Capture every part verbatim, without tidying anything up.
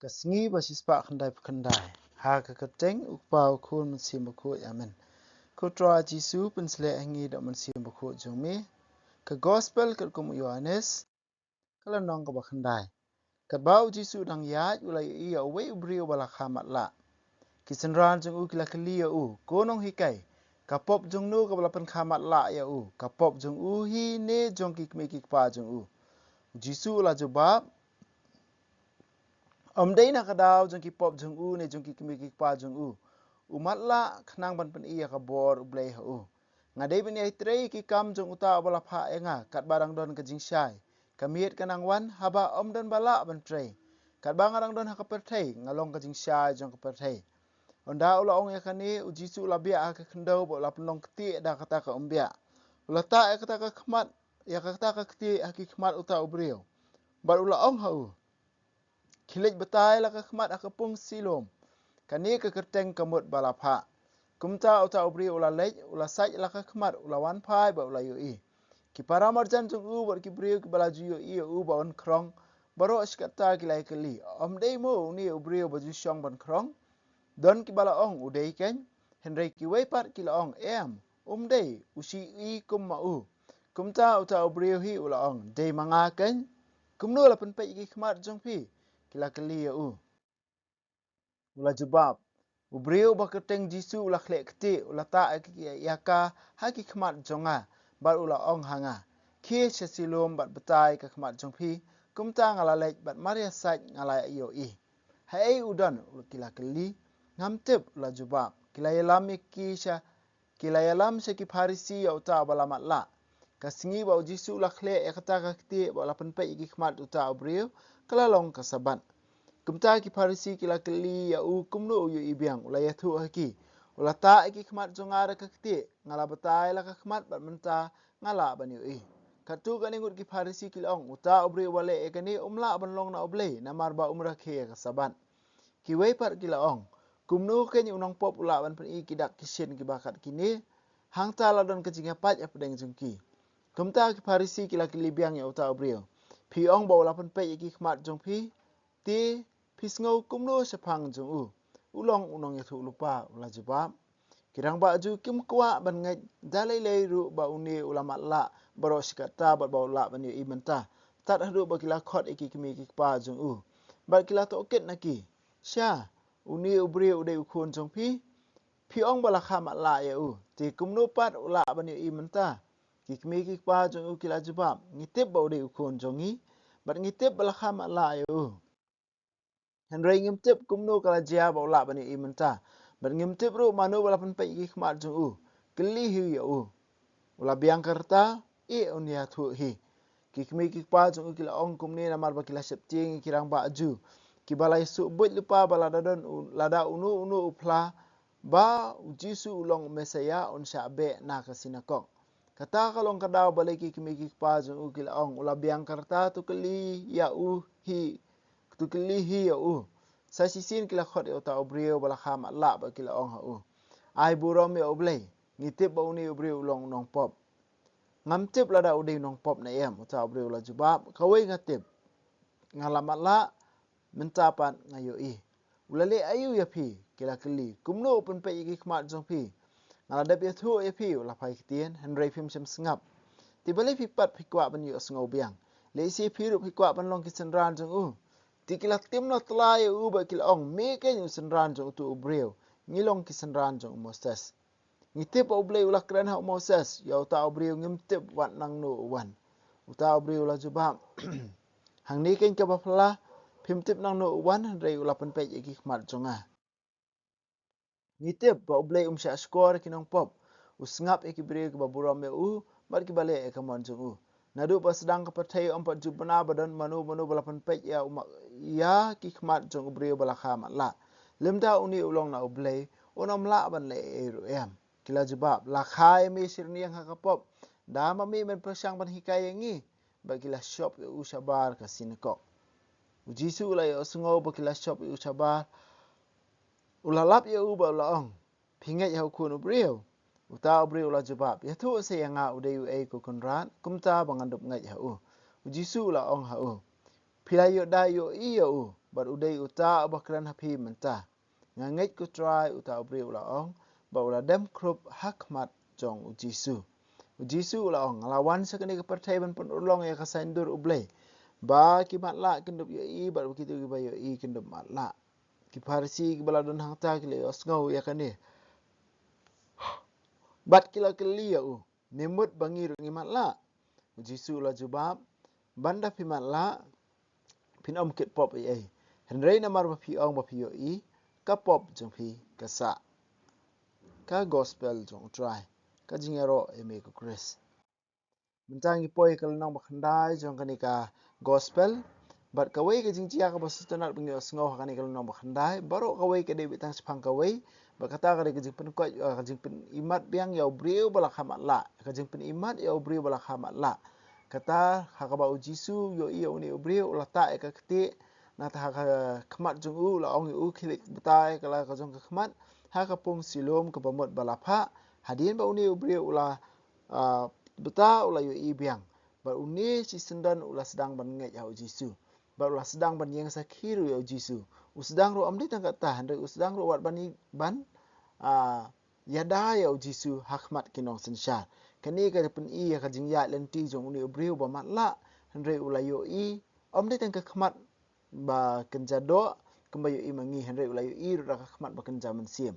Ka sngi ba shispah khyndai phew khyndai. Ha ka kyrteng U Kpa, U Khun, Mynsiem Bakhuid. Amen. Ko Trai Jisu, pynshlei ha ngi da u Mynsiem Bakhuid jong me. Ka Gospel katkum u Ïoannis, ka lynnong kaba khyndai. Katba u Jisu u dang ïaid, u la ïohi ïa uwei u briew uba la kha matlah. Ki synran jong u ki la kylli ïa u, "Ko Nonghikai, ka pop jong no kaba la pynkha matlah ïa u? Ka pop jong u hi ne jong ki kmie ki kpa jong u?" U Jisu u la jubab, "Ym dei na ka daw jong ki pop jong u ne jong ki kmie ki kpa jong u u matlah, khnang ban pyni ïa ka bor U Blei ha u. Nga dei ban ïai trei ïa ki kam jong uta uba la phah ïa nga, katba dang don ka jingshai. Ka miet ka nang wan, haba ym don ba lah ban trei. Katba nga dang don ha ka pyrthei, nga long ka jingshai jong ka pyrthei." Ynda u la ong ïa kane, u Jisu u la biah ha ka khyndew bad u la pynlong ktieh da kata ka umbiah. U la tah ïa kata ka khmat, ïa kata ka ktieh ha ki khmat uta u briew, bad u la ong ha u, "Khie leit batai la ka khmat ha ka pung Siloam." Kane ka kyrteng ka mut ba la phah. Kumta uta u briew u la leit, u la sait la ka khmat, u la wan phai bad u la ïohi. Ki para marjan jong u bad ki briew kiba la ju ïohi ïa u ba un khrong, baroh shi katta ki la ïakylli, "Ym dei mo une u briew ba ju shong ban khrong?" Don kiba la ong, "U dei keiñ." Hynrei kiwei pat ki la ong, "Em, ym dei, u shu i kum ma u." Kumta uta u briew hi u la ong, "Dei ma nga keiñ. Kumno la pynpeit ïa ki khmat jong phi?" ki la kylli ïa u. U la jubab, "U briew ba kyrteng Jisu u la khleh ktieh, u la tah ïa ka ha ki khmat jong nga, bad u la ong ha nga, 'Khie sha Siloam bad batai ka khmat jong phi.' Kumta nga la leit, bad mar ïa sait nga la ïohi." "Haei u don?" ki la kylli. "Ngam tip," u la jubab. Ki la ïalam ïa ki sha, ki la ïalam sha ki Pharisi ïa uta uba la matlah. Ka sngi ba u Jisu u la khleh ïa kata ka ktieh bad u la pynpeit ïa ki khmat uta u briew, ka la long ka Sabbath. Kumta ki Pharisi ki la kylli ïa u kumno u ïohi biang. U la ïathuh ha ki, "U la tah ïa ki khmat jong nga da ka ktieh, nga la batai la ka khmat bad mynta nga lah ban ïohi." Katto katne ngut ki Pharisi ki la ong, "Uta u briew uba leh ïa kane um lah ban long na U Blei, namar ba um rakhe ïa ka Sabbath." Kiwei pat ki la ong, "Kumno keiñ u nongpop u lah ban pyni ki dak ki shin kiba kat kine? Hangta la don ka jingïapait hapdeng jong ki." Kumta ki Pharisi ki la kylli biang ïa uta u briew, "Phi ong ba u la pynpeit ïa ki khmat jong phi, te phi sngew kumno shaphang jong u? U long u nongïathuhlypa," u la jubab. "Ki rangbah Jiw kim kwah ban ngeit da lei lei ruh ba une u la matlah baroh shi katta bad ba u lah ban ïohi mynta, tad haduh ba ki la khot ïa ki kmie ki kpa jong u, bad ki la tohkit na ki, 'Sha, une u briew u dei u khun jong phi. Phi ong ba la kha matlah ïa u, te kumno pat u lah ban ïohi mynta?' Ki kmie ki kpa jong u ki la jubab, 'Ngi tip ba u dei u khun jong ngi, bad ngi tip ba la kha matlah ïa u. Hynrei ngim tip kumno ka la jia ba u lah ban ïohi mynta, bad ngim tip ruh mano ba la pynpeit ïa ki khmat jong u. Kylli hi ïa u. U la biang ka rta, eh, un ïathuh hi.'" Ki kmie ki kpa jong u ki la ong kumne namar ba ki la sheptieng ïa ki rangbah Jiw, kiba la ïasuh buit lypa ba lada don u, lada uno uno u phla ba u Jisu u long u Messaïah, un shah beh na ka sinakok. Kata ka long ka daw balei ki kmie ki kpa jong u ki la ong, "U la biang ka rta, to kylli ïa u hi, to kylli hi ïa u." Sa shisien ki la khot ïa uta u briew ba la kha matlah bad ki la ong ha u, "Ai burom ïa U Blei, ngi tip ba une u briew u long u nongpop." "Ngam tip lada u dei u nongpop ne em," uta u briew u la jubab. "Kawei nga tip, nga la matlah, mynta pat nga ïohi." "U la leh aïu ïa phi?" ki la kylli. "Kumno u pynpeit ïa ki khmat jong phi?" "Nga la dep ïathuh ïa phi," u la phai ktien, "hynrei phim shym sngap. Te balei phi pat phi kwah ban ïohsngew biang? Lehse phi ruh phi kwah ban long ki synran jong u." Te ki la tim la tla ïa u bad ki la ong, "Me keiñ u synran jong utu u briew. Ngi long ki synran jong u Moses. Ngi tip ba U Blei u la kren ha u Moses, ïa uta u briew ngim tip wat nangno u wan." Uta u briew u la jubab, "Hangne keiñ kaba phylla, phim tip nangno u wan, hynrei u la pynpeit ïa ki khmat jong nga. Ngi tip ba U Blei um shah shkor ïa ki nongpop, u sngap ïa ki briew kiba burom ïa u, bad kiba leh ïa ka mon jong u. Naduh ba sdang ka pyrthei ym pat ju bna ba don mano mano ba la pynpeit ïa u ma-, ïa ki khmat jong u briew ba la kha matlah. Lymda une u long na U Blei, un ym lah ban leh ei ei ruh em." Ki la jubab, "La kha ïa me shyrniang ha ka pop. Da ma me men pyrshang ban hikai ïa ngi." Bad ki la shop ïa u shabar ka sinakok. U Jisu u la ïohsngew ba ki la shop ïa u shabar, u la lap ïa u bad u la ong, "Phi ngeit ha u Khun u briew?" Uta u briew u la jubab, "Ïathuh sa ïa nga u dei uei, ko Kynrad, kumta ba ngan dup ngeit ha u." U Jisu u la ong ha u, "Phi la ïoh da ïohi ïa u, bad u dei uta uba kren ha phi mynta. Nga ngeit ko Trai, uta u briew u la ong, bad u la dem khrup ha khmat jong u Jisu. U Jisu u la ong, nga la wan sha kane ka pyrthei ban pynurlong ïa ka saiñdur U Blei, ba ki matlah kin dup ïohi, bad ba kito kiba ïohi kin dup matlah. Ki Pharisi kiba la don hangta ki la ïohsngew ïa kane, bad ki la kylli ïa u, me mut ba ngi ruh ngi matlah? U Jisu u la jubab, ban da phi matlah, phin ym kit pop ei ei. Hynrei namar ba phi ong ba phi ïohi, ka pop jong phi ka sah. Ka gospel jong u Trai. Ka jingïaroh ïa me ko Khrist. Mynta ngi poi ka lynnong ba khyndai jong kane ka gospel. Bad kawei ka jingjia kaba sngewtynnat ba ngi ïohsngew ha kane ka lynnong ba khyndai, baroh kawei ka dei beit tang shaphang kawei. Bad kata ka dei ka jingpynkoit, eh, ka jingpynimat biang ïa u briew ba la kha matlah. Ka jingpynimat ïa u briew ba la kha matlah. Kata ha kaba u Jisu u ïohi ïa une u briew u la tah ïa ka ktieh, nangta ha ka khmat jong u u la ong ïa u, khie leit bata ïa ka la ka jong ka khmat ha ka pung Siloam kaba mut ba la phah. Hadien ba une u briew u la, ah, bata, u la ïohi biang. Bad une shisyndon u la sdang ban ngeit ha u Jisu. Bad u la sdang ban ïeng sakhi ruh ïa u Jisu. U sdang ruh ym dei tang kata, hynrei u sdang ruh wat ban i-, ban, ah, ïada ïa u Jisu ha khmat ki nongsynshar. Kane ka pyni ïa ka jingïaid lynti jong une u briew ba matlah, hynrei u la ïohi, ym dei tang ka khmat ba kynja doh kumba ïohi ma ngi, hynrei u la ïohi ruh da ka khmat ba kynja mynsiem.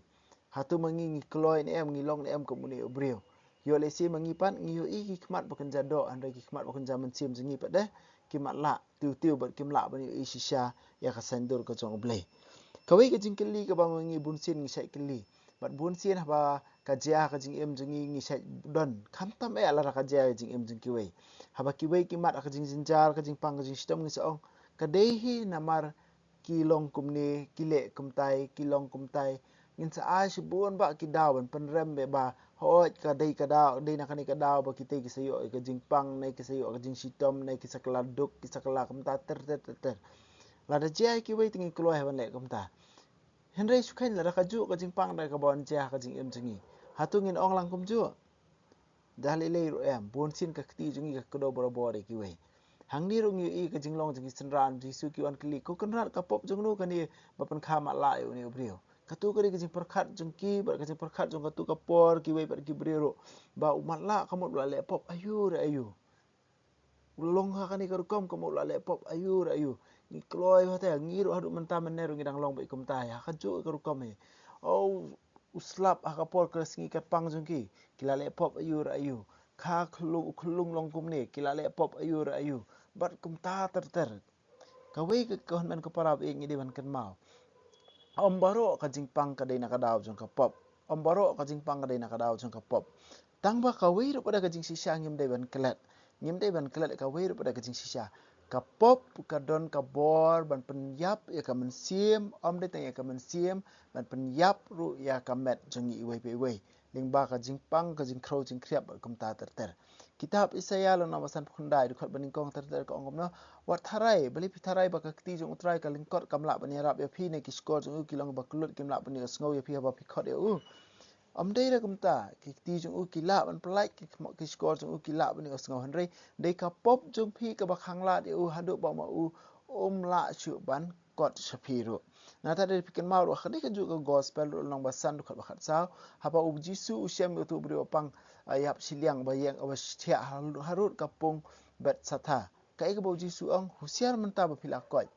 Hato ma ngi ngi kloi ne em, ngi long ne em kum une u briew? Ïoh lehse ma ngi pat ngi ïohi ki khmat ba kynja doh, hynrei ki khmat ba kynja mynsiem jong ngi pat de ki matlah tiw tiw bad kim lah ban ïohi shisha ïa ka saiñdur ka jong U Blei. Kawei ka jingkylli kaba ma ngi bunsien ngi shait kylli. Bad bunsien haba ka jia ka jingim jong ngi ngi shait don, khamtam eh lada ka jia ka jingim jong kiwei. Haba kiwei ki mad ha ka jingjynjar, ka jingpang, ka jingshitom, ngi sa ong, ka dei hi namar ki long kumne, ki leh kumtai, ki long kumtai. Ngin sa ai shibun bah ki daw ban pynrem beit ba, hooid ka dei ka daw, dei na kane ka daw ba kitei ki sa ïoh ïa ka jingpang, ne ki sa ïoh ïa ka jingshitom, ne ki sa kylla duk, ki sa kylla kumta ter ter ter ter. Lada jia ïa kiwei te ngi kloi ban leh kumta. Hynrei shu kheiñ lada kajuh ka jingpang da kaba wan jia ka jingim jong ngi, hato ngin ong lang kumjuh? Da lei lei ruh em, bunsien ka kti jong ngi ka kdew barabor ïa kiwei. Hangne ruh ngi ïohi ka jinglong jong ki synran Jisu, ki wan kylli, ko Kynrad, ka pop jong no kane ba pynkha matlah ïa une u briew? Kato ka dei ka jingpyrkhat jong ki bad ka jingpyrkhat jong kato ka por, kiwei pat ki briew ruh, ba u matlah ka mut u la leh pop aiu re aiu. U long ha kane ka rukom ka mut u la leh pop aiu re aiu. Ngi kloi ha te, ngi ruh haduh mynta mynne ruh ngi dang long beit kumta, ha kajuh ka rukom hi. O, u slap ha ka por ka sngi ka pang jong ki, ki la leh pop aiu re aiu. Kha khyllung, u khyllung long kumne, ki la leh pop aiu re aiu. Bad kumta ter ter. Kawei ka, ka hynmen ka para ba ïeit ngi dei ban kynmaw. Ym baroh ka jingpang ka dei na ka daw jong ka pop. Ym baroh ka jingpang ka dei na ka daw jong ka pop. Tang ba kawei ruh pat de ka jingshisha ngim dei ban klet. Ngim dei ban klet kawei ruh pat de ka jingshisha. Ka pop ka don ka bor ban pynïap ïa ka mynsiem, ym dei tang ïa ka mynsiem, ban pynïap ruh ïa ka met jong ngi iwei pa iwei. Lyngba ka jingpang, ka jingkhrew jingkhriap bad kumta ter ter. Kitab Isaïah lynnong ba sanphew khyndai, dkhot ba nyngkong ter ter ka ong kumno: Wat tharai, balei phi tharai ba ka kti jong U Trai ka lyngkot kam lah ban ïarap ïa phi, ne ki shkor jong u ki long ba kyllut, kim lah ban ïohsngew ïa phi haba phi khot ïa u? Ym dei re kumta, ki kti jong u ki lah ban pyllait, ki khma-, ki shkor jong u ki lah ban ïohsngew, hynrei dei ka pop jong phi kaba khanglad ïa u haduh ba ma u um lah shuh ban kot sha phi ruh. Nangta da phi kynmaw ruh ha kane kajuh ka gospel ruh lynnong ba san dkhot ba khatsaw, haba u Jisu u shem ïa uto u briew ba pang, ah, ïap shiliang ba ïeng, ba thiah ha, harud ka pung Bethsaida. Kaei kaba u Jisu ong? Husiar mynta ba phi la koit.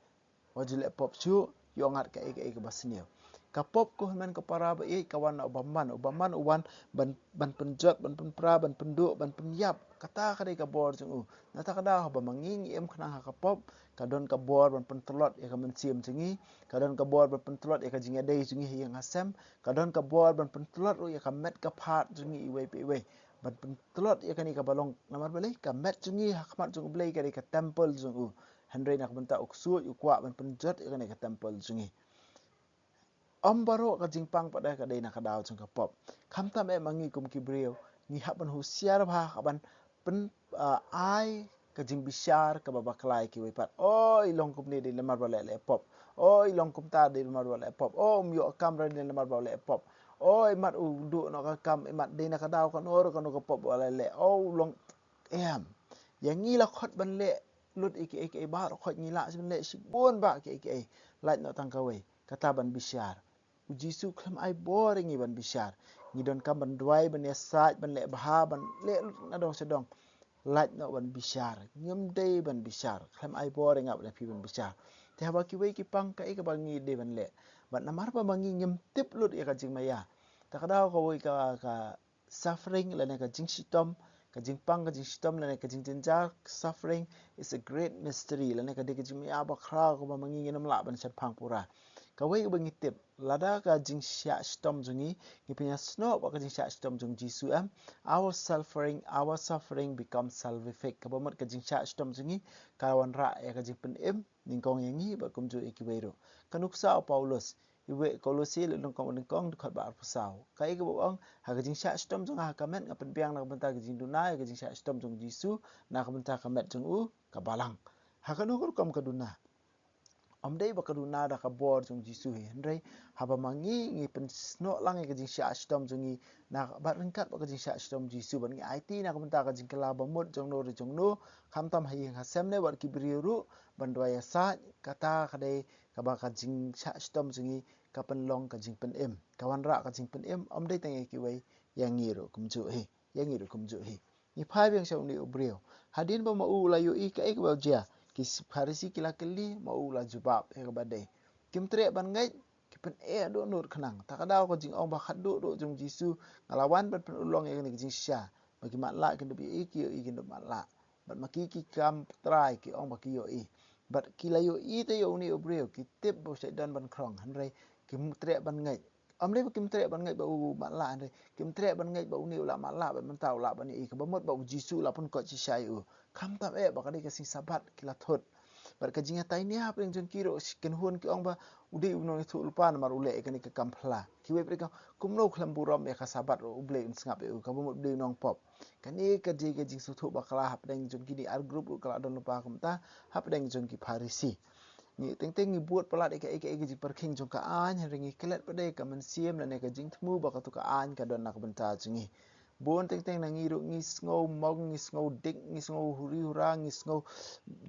Wat ju leh pop shuh, ïoh ngat kaei kaei kaba sniew. Ka pop, ko hynmen ko para ba ïeit, ka wan na u bymman, u bymman u wan ban, ban pynjot, ban pynpra, ban pynduh, ban pynïap. Kata ka dei ka bor jong u. Nangta ka daw haba ma ngi ngi im khnang ha ka pop, ka don ka bor ban pyntlot ïa ka mynsiem jong ngi, ka don ka bor ban pyntlot ïa ka jingïadei jong ngi ha ïing ha sem, ka don ka bor ban pyntlot ruh ïa ka met ka phad jong ngi iwei pa iwei. Ban pyntlot ïa kane kaba long, namar balei? Ka met jong ngi ha khmat jong U Blei ka dei ka temple jong u. Hynrei na ka bynta u ksuid u kwah ban pynjot ïa kane ka temple jong ngi. Ym baroh ka jingpang pat de ka dei na ka daw jong ka pop. Khamtam eh ma ngi kum ki briew, ngi hap ban husiar bha, hap ban pyn, ah, ai ka jingbishar kaba bakla ïa kiwei pat. Oi, long kumne dei namar ba leh leh pop. Oi, long kumta dei namar ba leh pop. O, um ïoh kam re dei namar ba leh pop. Oi, mat u duh noh ka kam, mat dei na ka daw kano re kano ka pop ba leh leh. O, long em. Ïa ngi la khot ban leh lut ïa kiei kiei baroh khoit, ngi lah shuh ban leh shibun bah kiei kiei. Lait noh tang kawei, kata ban bishar. U Jisu khlem ai bor ïa ngi ban bishar. Ngi donkam ban duwai, ban ïasaid, ban leh bha, ban leh lut nadong shadong. Lait noh ban bishar. Ngim dei ban bishar. Khlem ai bor ïa nga bad ïa phi ban bishar. Te haba kiwei ki pang, kaei kaba ngi dei ban leh? Bad namar ba ma ngi ngim tip lut ïa ka jingmaïa, ta ka daw kawei ka, ka suffering lane ka jingshitom, ka jingpang, ka jingshitom lane ka jingjynjar, suffering is a great mystery, lane ka dei ka jingmaïa bakhraw kaba ma ngi ngim lah ban shemphang pura. Kawei kaba ngi tip, lada ka jingshah shitom jong ngi, ngi pynïasnoh bad ka jingshah shitom jong Jisu, em, our suffering, our suffering becomes salvific. Kaba mut ka jingshah shitom jong ngi ka wanrah ïa ka jingpynim nyngkong ïa ngi bad kumjuh ïa kiwei ruh. Ka nuksa u Paulus, iwei Kolosi lynnong kaba nyngkong, dkhot ba arphew saw. Kaei kaba u ong? Ha ka jingshah shitom jong nga ha ka met, nga pynbiang na ka bynta ka jingduna ïa ka jingshah shitom jong Jisu na ka bynta ka met jong u ka balang. Ha kano ka rukom ka duna? Ym dei ba ka duna da ka bor jong Jisu hi, hynrei haba ma ngi ngi pynsnoh lang ïa ka jingshah shitom jong ngi na, bad ryngkat bad ka jingshah shitom Jisu, bad ngi aiti na ka bynta ka jingkylla bamut jongno re jongno, khamtam ha ïing ha sem ne bad ki briew ruh, ban duwai ïasaid, kata ka dei kaba ka jingshah shitom jong ngi ka pynlong ka jingpynim, ka wanrah ka jingpynim, ym dei tang ïa kiwei, ïa ngi ruh kumjuh hi, ïa ngi ruh kumjuh hi. Ngi phai biang sha une u briew. Hadien ba ma u u la ïohi kaei kaba u jia, ki Pharisi ki la kylli, ma u u la jubab ïa kaba dei. Kim treh ban ngeit, ki pyneh duh nud khnang. Ta ka daw ka jingong ba khatduh duh jong Jisu, nga la wan ban pynurlong ïa kane ka jingshisha. Ma ki matlah kin dup ïohi, ki ïohi kin dup matlah. Bad ma ki ki kam trai ki ong ba ki ïohi. Bad ki la ïohi te ïa une u briew, ki tip ba u shait don ban khrong, hynrei kim treh ban ngeit. Ym dei ba kim treh ban ngeit ba u matlah, hynrei kim treh ban ngeit ba une u la matlah bad mynta u lah ban ïohi, kaba mut ba u Jisu u la pynkoit shisha ïa u. Khamtam eh ba ka dei ka sngi Sabbath ki la thut. Bad ka jingïatai nia hapdeng jong ki ruh, kynhun ki ong ba u dei u nongïathuhlypa namar u leh ïa kane ka kam phylla. Kiwei pat ki ong, kumno u khlem burom ïa ka Sabbath ruh, U Blei un sngap ïa u, kaba mut u dei u nongpop. Kane ka dei ka jingsngewthuh bakla hapdeng jong kine ar group ruh ka la don lypa kumta hapdeng jong ki Pharisi. Ngi teng teng ngi bud palat ïa kaei kaei ka jingpyrkhing jong ka aiñ, hynrei ngi klet pat de ka mynsiem lane ka jingthmu ba katu ka aiñ ka don na ka bynta jong ngi. Bun teng teng na ngi ruh ngi sngew mong, ngi sngew dik, ngi sngew huri hura, ngi sngew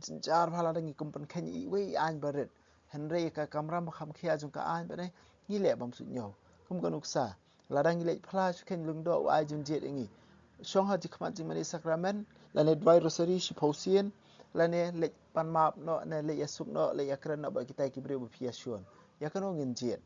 jynjar bha lada ngi kum pynkheiñ iwei i aiñ barit. Hynrei ka kamram ba kham khia jong ka aiñ pat de ngi leh bym suidñiew. Kum ka nuksa, lada ngi leit phla shu kheiñ lyngdoh, u ai jingjied ïa ngi. Shong ha jingkhmat jingmane sakramen, lane duwai rosary shiphew sien, lane leit pan map noh, ne leit ïasuk noh, leit ïakren noh bad kitai ki briew ba phi ïashun. Ïa kano ngin jied?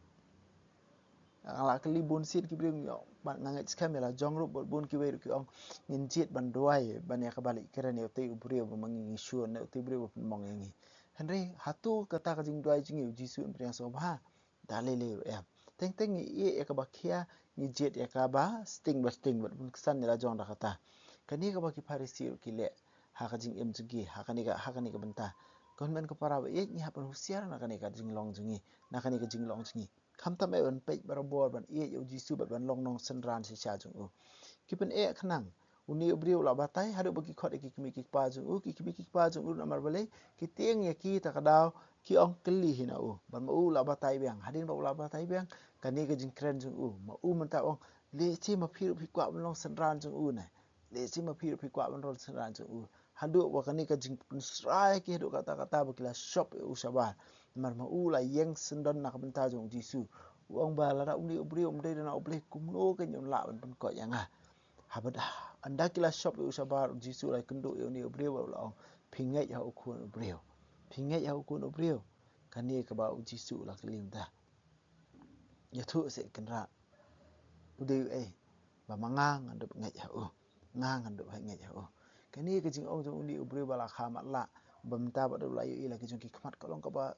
Nga la kylli bun sien ki briew, ngi ong, bad nga ngeit skhem ïa la jong ruh, bad bun kiwei ruh ki ong, ngin jied ban duwai ban ïa kaba leit kren ïa utei u briew ba ma ngi ngi shun, ne utei u briew ba pynmong ïa ngi. Hynrei hato kata ka jingduwai jong ngi u Jisu un pdiang sngewbha? Da lei lei ruh em. Teng teng ngi ïeh ïa kaba khia, ngi jied ïa kaba sting ba sting, bad bun ksan ïa la jong da kata. Kane kaba ki Pharisi ruh ki leh ha ka jingim jong ki ha kane ka, ha kane ka bynta. Ko hynmen ko para ba ïeit, ngi hap ban husiar na kane ka jinglong jong ngi, na kane ka jinglong jong ngi. Khamtam eh ban peit barabor, ban ïeit ïa u Jisu bad ban long nongsynran shisha jong u. Ki pyneh khnang, une u briew u la batai, haduh ba ki khot ïa ki kmie ki kpa jong u, ki kmie ki kpa jong u namar balei, ki tieng ïa ki ta ka daw, ki ong kylli hi na u. Bad ma u u la batai biang, hadien ba u la batai biang, kane ka jingkren jong u, ma u mynta u ong, lehse ma phi ruh phi kwah ban long synran jong u ne. Lehse ma phi ruh phi kwah ban long synran jong u. Haduh ba kane ka jingpynsyrwa ïa ki haduh katta katta ba ki la shop ïa u shabar. Namar ma u la ïeng syndon na ka bynta jong u Jisu. U ong ba lada une u briew um dei na u Blei, kumno kein un lah ban pynkoit ïa nga. Haba da, ynda ki la shop ïa u shabar, u Jisu u la ïakynduh ïa une u briew bad u la ong, phi ngeit ha u Khun u briew? Phi ngeit ha u Khun u briew? Kane kaba u Jisu u la kylli mynta. Ïathuh seh Kynrad, u dei uei ba ma nga ngan dup ngeit ha u? Nga ngan dup ngeit ha u? Kane ka jingong jong une u briew ba la kha matlah, ba mynta ba da u la ïohi la ki jong ki khmat ka long kaba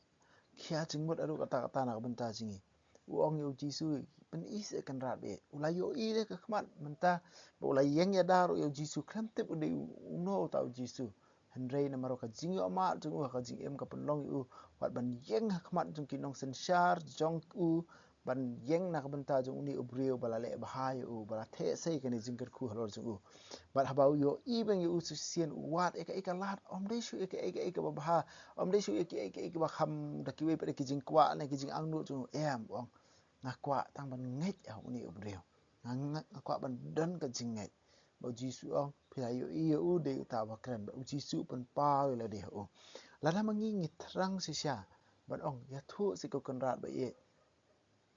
khia jingmut haduh katta katta na ka bynta jong ngi. U ong ïa u Jisu, pyni seh Kynrad, ba u la ïohi de ka khmat mynta, ba u la ïeng ïada ruh ïa u Jisu, khlem tip u dei uno uta u Jisu. Hynrei namar ka jingïohmad jong u ha ka jingim ka pynlong ïa u wat ban ïeng ha khmat jong ki nongsynshar jong u, ban ïeng na ka bynta jong une u briew ba la leh bha ïa u, ba la theh sei kane jingkyrkhu halor jong u. Bad haba u ïohi biang ïa u shisien, u wad ïa kaei ka lad, ym dei shuh ïa kaei kaei kaba bha, ym dei shuh ïa kaei kaei kaba kham da kiwei pat de ki jingkwah ne ki jingangnud jong u, em, u ong, nga kwah tang ban ngeit ha une u briew. Nga, nga, nga kwah ban don ka jingngeit. Bad u Jisu u ong, phi la ïohi ïa u, dei uta uba kren. Bad u Jisu u pynpaw ïa lade ha u. Lada ma ngi ngi thrang shisha ban ong, ïathuh sha ko Kynrad ba ïeit,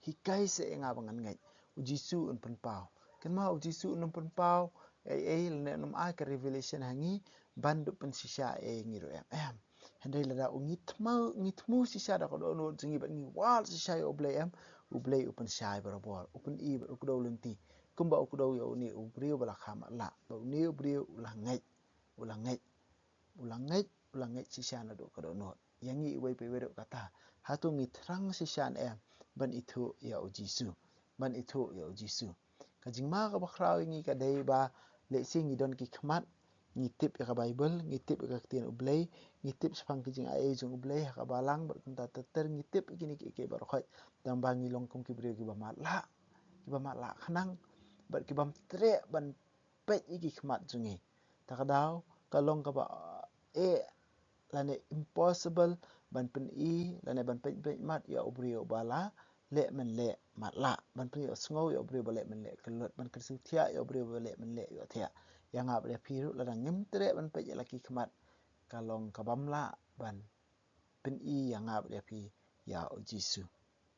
hikai seh ïa nga ba ngan ngeit. U Jisu un pynpaw. Kynmaw, u Jisu un pynpaw ei ei, lane un ai ka revelation ha ngi ban dup pynshisha ei ei, ngi ruh em. Em. Hynrei lada u ngi thmu, ngi thmu shisha da ka dohnud jong ngi bad ngi wad shisha ïa U Blei, em, U Blei u pynshai barabor, u pyni bad u kdew lynti. Kumba u kdew ïa une u briew ba la kha matlah, ba une u briew u la ngeit, u la ngeit, u la ngeit, u la ngeit shisha naduh ka dohnud. Ïa ngi iwei pa iwei ruh kata. Hato ngi thrang shisha ne em ban ithuh ïa u Jisu? Ban ithuh ïa u Jisu. Ka jingma kaba khraw ïa ngi ka dei ba lehse ngi don ki khmat, ngi tip ïa ka Baibl, ngi tip ïa ka ktien U Blei, ngi tip shaphang ki jingai ei jong U Blei ha ka balang bad kumta ter ter, ngi tip ïa kine kiei kiei baroh khoit. Tang ba ngi long kum ki briew kiba matlah, kiba matlah khnang bad kibym treh ban peit ïa ki khmat jong ngi. Ta ka daw ka long kaba, eh, lane impossible ban pyni lane ban peit, peit mat ïa u briew ba la leh mynleh matlah, ban pyni ïa u sngew ïa u briew ba leh mynleh kyllut, ban kyrsiew thiah ïa u briew ba leh mynleh ïohthiah. Ïa nga bad ïa phi ruh, lada ngim treh ban peit ïa la ki khmat, ka long kabym lah ban pyni ïa nga bad ïa phi ïa u Jisu.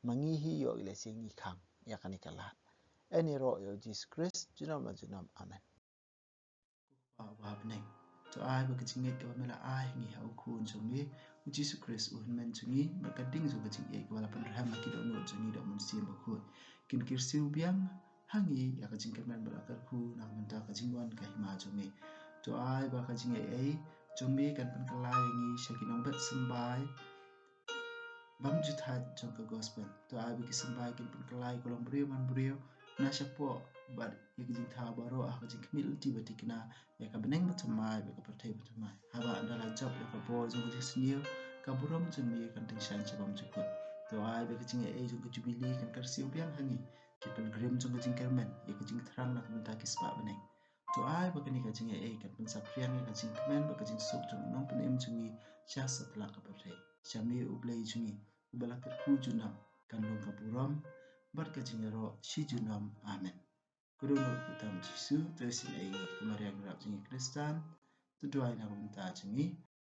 Ma ngi hi ïoh, lehse ngi khang ïa kane ka lad. Yn ïaroh ïa u Jisu Khrist junom la junom. Amen. Ko Kpa uba ha bneng, to ai ba ka jingngeit kaba me la ai ha ngi ha u Khun jong me u Jisu Khrist, u Hynmen jong ngi, bad ka ding jong ka jingïeit kaba la pynrhem ha ki dohnud jong ngi da u Mynsiem Bakhuid, kin kyrsiew biang ha ngi ïa ka jingkyrmen bad la kyrkhu na ka bynta ka jingwan ka hima jong me. To ai ba ka jingaiei jong me kan pynkylla ïa ngi sha ki nongbet symbai bymjukut jong ka gospel. To ai ba ki symbai kin pynkylla ïa ka longbriew manbriew na shapoh bad ïa ka jingthaw baroh ha ka jingkhmih lynti ba thikna ïa ka bneng bathymmai bad ka pyrthei bathymmai. Haba ynda la jop ïa ka bor jong ka jingsniew, ka burom jong me kan tyngshaiñ sha bymjukut. To ai ba ka jingaiei jong ka Jubili kan kyrsiew biang ha ngi, ki pilgrim jong ka jingkyrmen, ïa ka jingthrang na ka bynta ki spah bneng. To ai ba kane ka jingaiei kan pynsaphriang ïa ka jingkmen bad ka jingsuk jong u Nongpynim jong ngi sha satlak ka pyrthei. Sha me U Blei jong ngi uba la kyrkhu junom, kan long ka burom bad ka jingïaroh shi junom. Amen. Ka dohnud kyrteng u Jisu, to isynei ïa ngi, ka Maria nongrep jong ngi Khristan, to duwai na ka bynta jong ngi,